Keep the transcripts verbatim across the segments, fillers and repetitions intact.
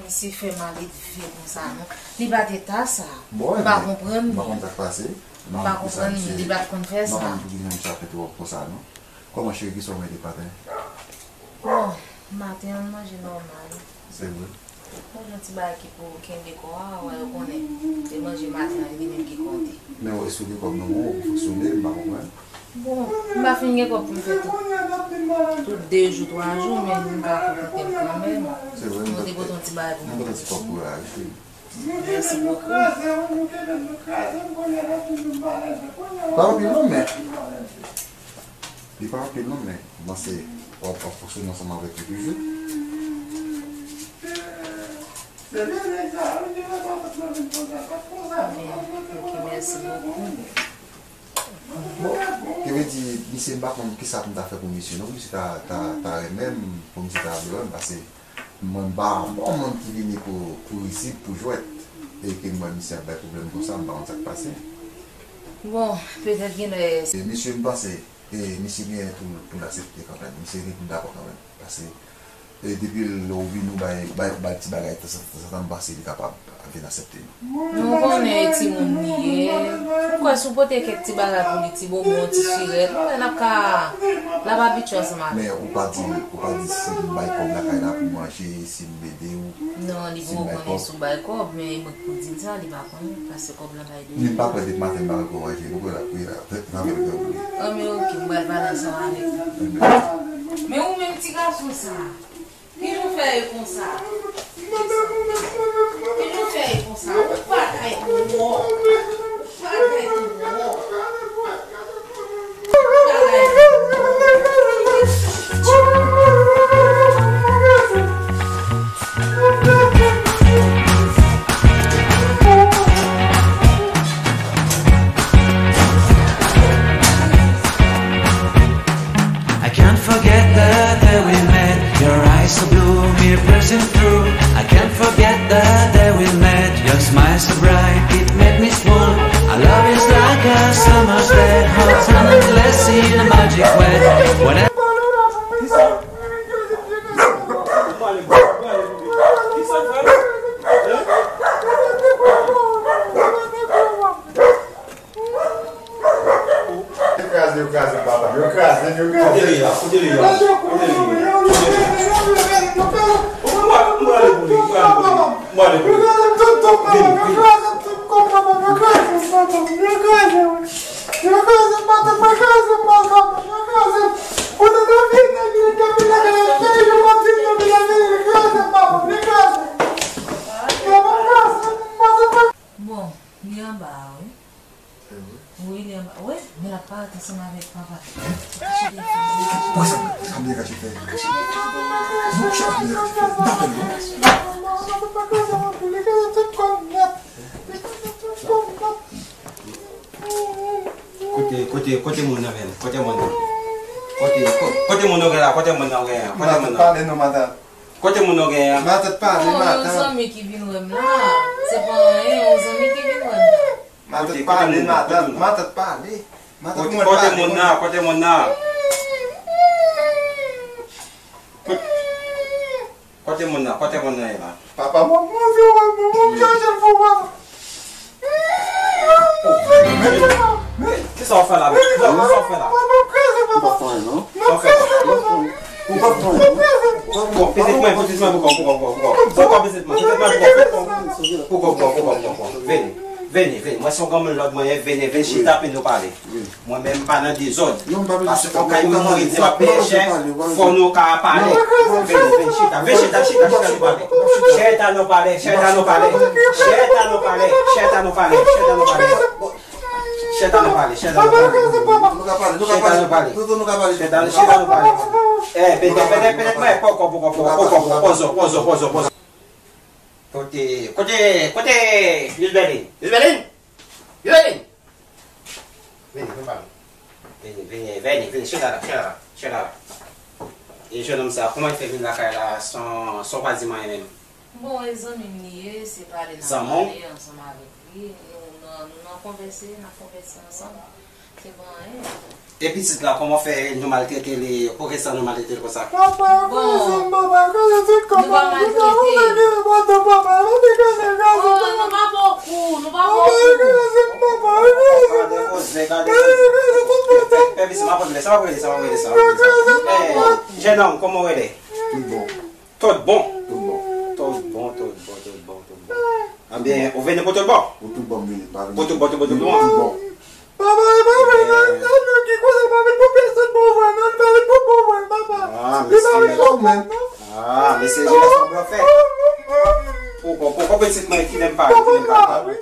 Misye fè maledve konsa non. Li pa t eta sa. Bon, m pa konprann li. M pa konn sa k pase. M pa konprann li, li pa t konn fè sa. M pa konn poukisa misye ap fè twòp konsa non. Kòman cheri, kisa w manje maten? Bon, maten an m manje nòmal. Se vre? Mwen gen yon ti bagay ki pou kenbe kò a, wè, ou konnen. Se manje maten an li menm ki konte. Men w esplike kòb nan men w, ou fonksyone, m pa konprann. Bon, m pa fin gen kòb pou m fè tout, tout de jou, twa jou, men m ka pwofite l kanmenm. Se vre, m te pote yon ti bagay pou mwen. M pote yon ti kòb pou la, wi. Mèsi bokou. Pa anpil non, men. Li pa anpil non, men. Mwen se w ap fonksyone ansanm avèk li toujou. Ok, mèsi bokou. Bon, ki vle di, misye, m pa konn kisa pou m ta fè pou misye non, misye ta, ta, ta renmen m, pou misye ta vle wè m, paske mwen m pa bon moun ki vini pou, pou rizib, pou jwèt, e ke m wè misye ap bay pwoblèm konsa, m pa konn sa k pase. Bon, petèt genlè. E misye, m panse, e misye genyen pou, pou l aksepte kanmenm, misye genyen pou l dakò kanmenm, paske E depi lè w vini, w bay, bay, bay ti bagay tanzantan, m panse li kapab vin aksepte nou. Nou konnen e timoun li ye. M kwè si w pote kèk ti bagay pou li, ti bonbon, ti sirèt, m kwè l ap ka, l ap abitye ansanm avè w. Men ou pa di, ou pa di si m bay kòb lakay la pou manje, si m ede w, si m bay kòb. Non, li poko konnen si w bay kòb, men e mwen k pou di l sa, li pa konnen, paske kòb lan pa ede l. Li pa kwè depi maten m pa wè kòb manje, nou kwè l ap kriye la, l ap kriye. Anben, ok, m pral pale ansanm avèk li. Men ou menm ti gason sa. Kijan w fè ye konsa? Kijan w fè ye konsa? Ou bagay twòp. Ou bagay twòp. Ou bagay twòp. I can't forget the day we met. Your eyes so blue, me pressing through. I can't forget the day we met. Your smile so bright, it made me swoon. Our love is like a summer's day, hot and endless in a magic way. Whenever Yo kraze, yo kraze m, papa. Yo kraze m, yo kraze m. Kote li ye la? Kote li ye la? Kote li ye? Kote li ye? M prale pou li, m prale pou li. M prale pou li. Vini, vini. Bon, li anba a, wi. Wi, li anba. Wi, men l ap parèt ansanm avèk papa. Pwen sa, sa m byen kache fè. Non, sa m byen kache fè. M pa fè l, non. Kote, kote, kote moun nan menm? Kote moun nan? Kote, ko-, kote moun nan gen la? Kote moun nan gen? Kote moun nan? Pale non, matant. Kote moun nan gen an? Matant, pale, matant. Yon zanmi ki vin wè m la. Se pa anyen, yon zanmi ki vin wè m la. Matant, pale, matant, matant, pale. Matant, kote moun nan? Kote moun nan? Kote moun nan? Kote moun nan ye la? Papa, mwen, mwen, mwen, mwen, mwen, mwen, mwen, mwen, mwen, mwen. Kisa w fè la menm? Kisa w fè la? Ou pa fè anyen non. Sa w fè la? Ou pa fè anyen non. Bon, pitit mwen, pitit mwen, pou kò, pou kò, pou kò, pou kò. Pou kò, pitit mwen, pitit mwen, pou kò, pou kò. Pou kò, pou kò, pou kò, pou kò. Vini, vini, vini. Mwen se yon granmoun lòd mwen ye, vini, vini, chita, pi nou pale. Mwen menm m pa nan dezòd. Paske yon kay moun mouri di m ap peye chè, fò nou ka pale. Vin, vin, chita, vin, chita, chita, chita, nou pale. Chita, nou pale, chita, nou pale. Chita, nou pale, chita, nou pale, chita, nou pale, chita, nou pale. Chita, nou pale, chita, nou pale. Chita, nou pale. Chita, chita, nou pale. Eh, petèt, petèt, petèt, mwen, poko, poko, poko, poko, poko, pozo, pozo, pozo, pozo. Kote, kote, kote Lil Bèlin? Lil Bèlin? Lil Bèlin! Vini, vini pa nou. Vini, vini, vini, vini, chita la, chita la, chita la. E jennonm sa, kòman l fè vin lakay la san, san w pa di m anyen menm? Bon, e zanmi m li ye, se pale n ap pale ansanm avèk li. Nou nan, nou nan konvèse, n ap konvèse ansanm. Se pa anyen. E pitit la, kòman w fè nou maltrete li, pou ki sa nou maltrete l konsa? Bon, nou pa maltrete l. Tonton papa, pa te kraze kraze. Oh, nou pa bon kou, nou pa bon kou. Papa, kraze m, papa, kraze m. Gade koze, gade koze. Kraze, kraze, tout kote. Pè, pè, sa m ap regle, sa m ap regle, sa m ap regle, sa m ap regle, sa m ap regle. Kraze m, papa. Jennonm, kòman w rele? Tout bon. Tout bon? Tout bon. Tout bon, tout bon, tout bon, tout bon. Ebyen, ou vini pou tout bon? Pou tout bon m vini, m pa vini. Pou tout bon, tout bon, tout bon? Tout bon. Papa, e pa vre, non, non, non, ki koze, pa vin pou pyès tout bon vre, non, pa vin pou bon vre, papa. Ah, mesye. Li pa vin pou bon, non. Ah, mesye, jilè sanble fè. Poko, poko, pitit mwen, kilè m pale, kilè m pale. Papa m la, wi.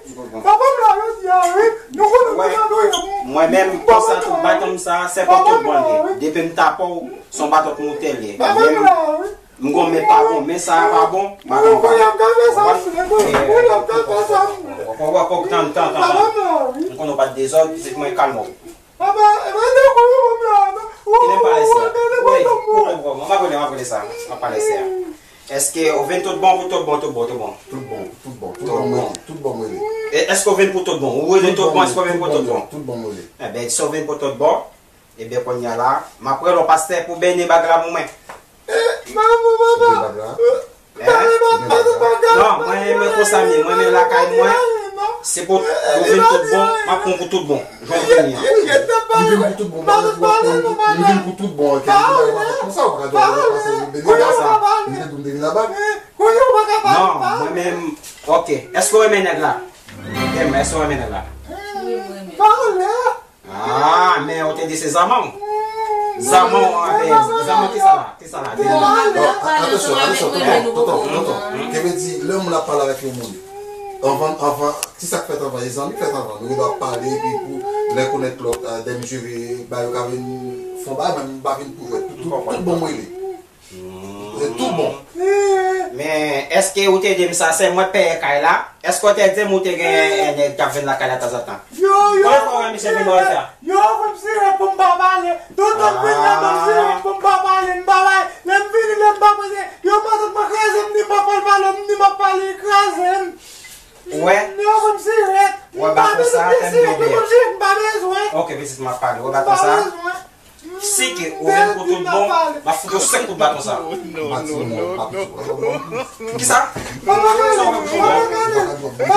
Papa m la, jodi a, wi. Nou konnen nou nan doye. Mwen menm, konsa, tout baton m sa, se pou tout bon li ye. Depi m tape w, se yon baton k moute l ye. Papa m la, wi. M gon men pa bon, men sa a pa bon, m pa konprann. Ou konnen m ka fè sa m vle. Ou konnen m ka fè sa m vle. Ou konnen, ou konnen, tann, tann, tann, tann. Papa m la, wi. M konnen w pa t dezòd, pitit mwen, kalme w. Papa, e pa de kou, papa m la, non. Kilè m pale sè a? Wi, ou konprann, m ap rele, m ap rele sa, m ap pale sè a. Èske ou vin tout bon pou tout bon, tout bon, tout bon? Tout bon, tout bon, tout bon, mwen, tout bon, mwen. E èske ou vin pou tout bon? Ou rele tout bon, èske ou vin pou tout bon? Tout bon, mwen. Enben, si w vin pou tout bon, ebyen, kounye a la, m ap rele w pastè pou beni bag la pou mwen. Eh, manman, papa. Hein? Non, mwen, mwen konsa m ye. Mwen menm lakay mwen, se pou ou vin tout bon, m ap pran pou tout bon. Jan w vini an. Li vin pou tout bon, mwen, mwen, mwen vin pou tout bon, ok. Li vin pou tout bon, ok. Konsa, ou pa ka di w pase beni la sa. Li te di m te vin la bak. Non, mwen menm, ok. Èske w renmen nèg la? Èske w renmen nèg la? Wi, mwen renmen. Ah, men ou te di se zanmanw. Zanmanw anvè, zanmanw ki sa la? Ki sa la? Di nou. Bon, a- atansyon, atansyon, tonton, tonton, tonton. Ke vle di, lè moun ap pale avèk yon moun, anvan, anvan, ki sa k fèt anvan? E zanmi k fèt anvan. Nou gen dwa pale, epi pou lè konèt lòt, eh, dènye jere, ba yo ka vin fon ba, men m pa vin pou jwèt. Tout, tout, tout bon mwen li. Se tout bon. Men, èske ou te di m sa, se mwen k peye kay la? Èske ou te di m ou te gen, eh, nèg k ap vin lakay la tanzantan? Yo, yo, konbyen fwa w wè misye vin bò sa? Yo, ban m sirèt pou m pa pale. Tonton vin la, ban m sirèt pou m pa pale, m pa bay. Lè m vini, lè m pa poze. Yo, matant mwen kraze m, ni m pa pale, pale, m ni m ap pale, kraze m. Ou wè? Yo, ban m sirèt. Ou wè, ba konsa, fè m yon byen. M pa bezwen. Ok, pitit, m ap pale. Ou wè, ba konsa. M pa bezwen. Si ke ou vin pou tout bon, m ap fout ou senk kout baton sa. Non, non, non, non. Ki sa? Sa w vle pou tout bon?